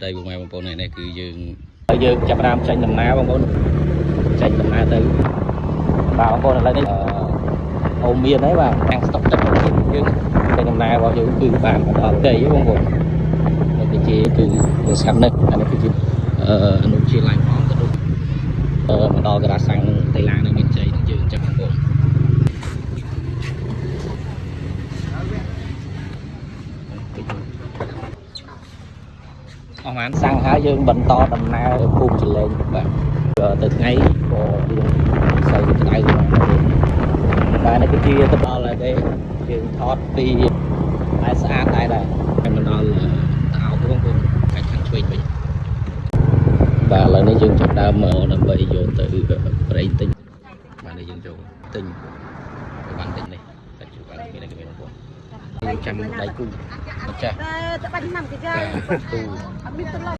ស្តីពុកម៉ែបងប្អូនថ្ងៃនេះគឺយើងហើយយើងចាប់ផ្ដើមចេញដំណើរបងប្អូនចេញដំណើរទៅបាទបងប្អូនឥឡូវនេះអូមានហើយបាទខាងស្តុកទឹកយើងចេញដំណើររបស់យើងគឺបានមកដល់ជ័យបងប្អូននេះគឺជាគឺទូរស័ព្ទនេះអានេះគឺជាអនុជាឡាយផងក៏ដូចមកដល់ក្រាសាំងតៃឡានៅមានជ័យនឹងយើងចឹងបងប្អូនអស់បានសាំងហើយយើងបន្តដំណើរទៅភូមិចលែងបាទទៅថ្ងៃក៏យើងសូវក្តៅបាទបាទនេះគឺជាទៅដល់ហើយទេយើងថតពីតែស្អាតដែរដែរហើយមកដល់តោបងប្អូនខាងខាងឆ្វេងវិញបាទឥឡូវនេះយើងចាប់ដើមមកដើម្បីយកទៅប្រេងទិញបាទនេះយើងចូលទិញទៅបានទិញនេះតែជួបបានមានតែមានបងប្អូនយើងចាំដៃគូម្ចាស់ តែបាញ់ឆ្នាំគេចា ទូ អត់មានត្រឡប់។